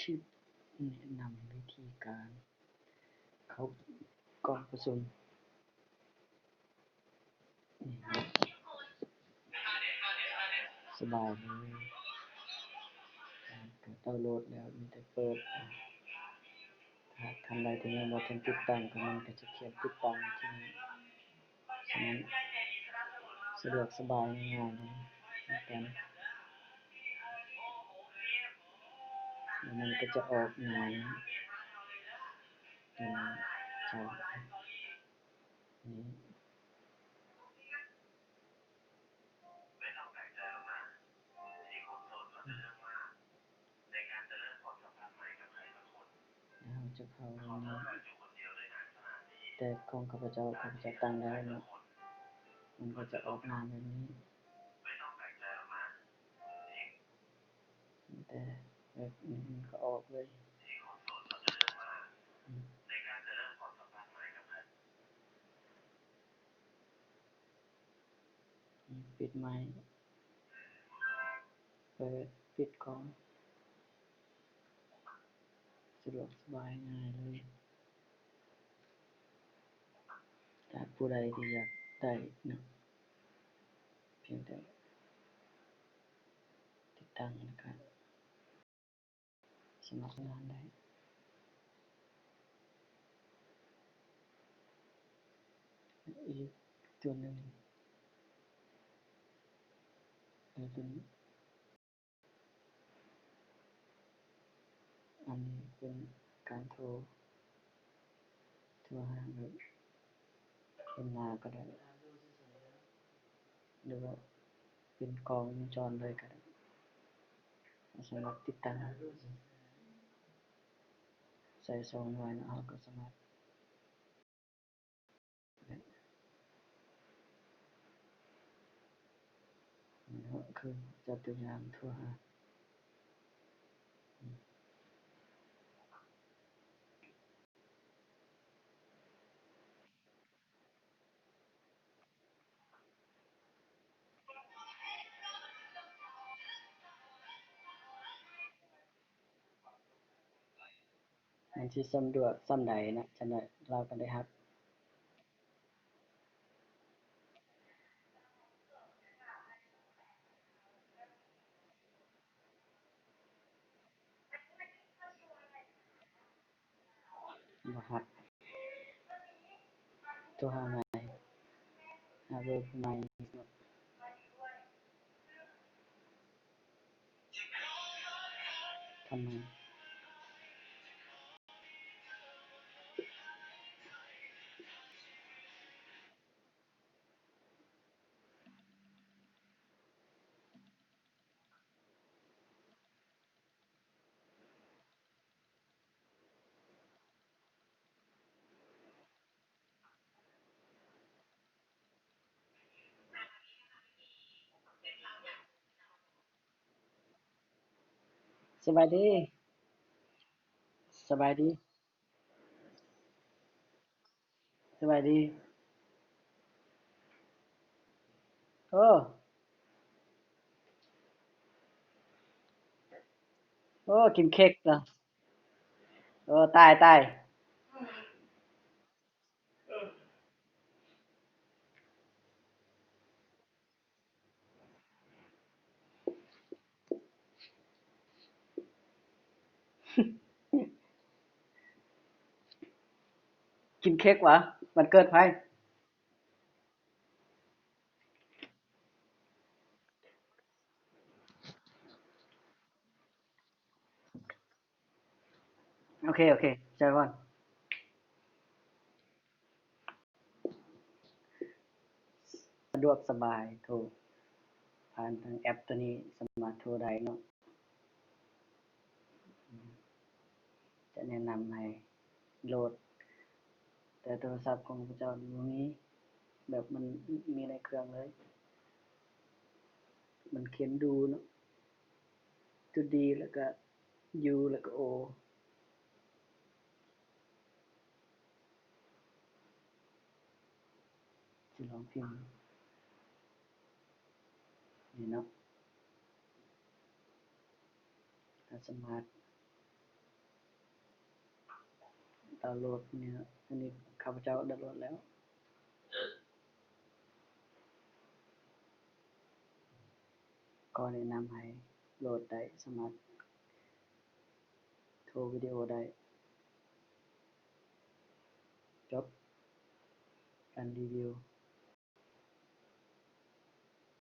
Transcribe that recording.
ແນະນຳວິທີການເຂົ້າກອງປະຊຸມ. ນີ້ເນາະ ສະບາຍເລີຍ. ກະດາວໂຫຼດແລ້ວ ມີແຕ່ເປີດ. ຖ້າທ່ານໃດທີ່ຍັງບໍ່ທັນຕິດຕັ້ງ ກໍມັນກໍຈະຂຽນຕິດຕັ້ງຢູ່ທີ່ນີ້. ສະນັ້ນ ສະດວກສະບາຍ ງ່າຍໆເລີຍ ໃນການ ແລ້ວມັນກໍຈະອອກໜ້ານີ້ ເປັນເຈົ້ານີ້. ເຮົາຈະເຂົ້າໃນນີ້ ແຕ່ຂອງຂ້າພະເຈົ້າ ຂ້າພະເຈົ້າຕັ້ງໄດ້ເນາະ ມັນກໍຈະອອກໜ້າແບບນີ້ ແຕ່ແບບນີ້ມັນກໍອອກເລີຍ. ປິດໄມຄ ເປີດປິດກ້ອງ ສະດວກສະບາຍ ງ່າຍເລີຍ. ຖ້າຜູ້ໃດທີ່ຢາກໄດ້ນະ ພຽງແຕ່ຕິດຕັ້ງ ແລ້ວກະ ສາມາດໃຊ້ງານໄດ້. ອີກຕົວໜຶ່ງ ເອີ ຕົວນີ້ ອັນນີ້ເປັນການໂທ ໂທຫາແບບເຫັນໜ້າກໍໄດ້ ຫຼືວ່າເປັນກ້ອງວົງຈອນເລີຍກໍໄດ້. ເຮົາສາມາດຕິດຕັ້ງໃສ່ສອງໜ່ວຍເນາະ ເຮົາກໍສາມາດ ນີ້ເນາະ ຄືເຈົ້າຕົວຢ່າງໂທຫາ ມັນຊິສະດວກສ່ຳໃດນະ ຈັ່ງໃດລາວກໍໄດ້ຮັບ. ບໍ່ຮັບ ໂທຫາໃໝ່ ຫາເບີຜູ້ໃໝ່. ທຳໄມ? ສະບາຍດີ ສະບາຍດີ. ສະບາຍດີ. ໂອ້ ໂອ້ ກິນເຄັກເນາະ. ໂອ້ ຕາຍ ຕາຍ. ກິນເຄັກຫວາ? ວັນເກີດໃຜ? ໂອເຄ ໂອເຄ ເຈີກັນ. ສະດວກສະບາຍ ໂທຜ່ານທາງແອັບໂຕນີ້ ສາມາດໂທໄດ້ເນາະ. ຈະແນະນຳໃຫ້ໂຫຼດ ແຕ່ໂທລະສັບຂອງຂ້າພະເຈົ້ານີ້ບໍ່ມີ ແບບມັນມີໃນເຄື່ອງເລີຍ. ມັນຂຽນດູເນາະ ໂຕດີ ແລ້ວກະຢູ ແລ້ວກະໂອ. ຊິລອງພິມນີ້ເນາະ ຖ້າສາມາດ ດາວໂຫຼດນີ້ ອັນນີ້ຂ້າພະເຈົ້າດາວໂຫຼດແລ້ວ ກໍແນະນຳໃຫ້ໂຫຼດໄດ້ ສາມາດໂທວິດີໂອໄດ້. ຈົບການຣີວິວ.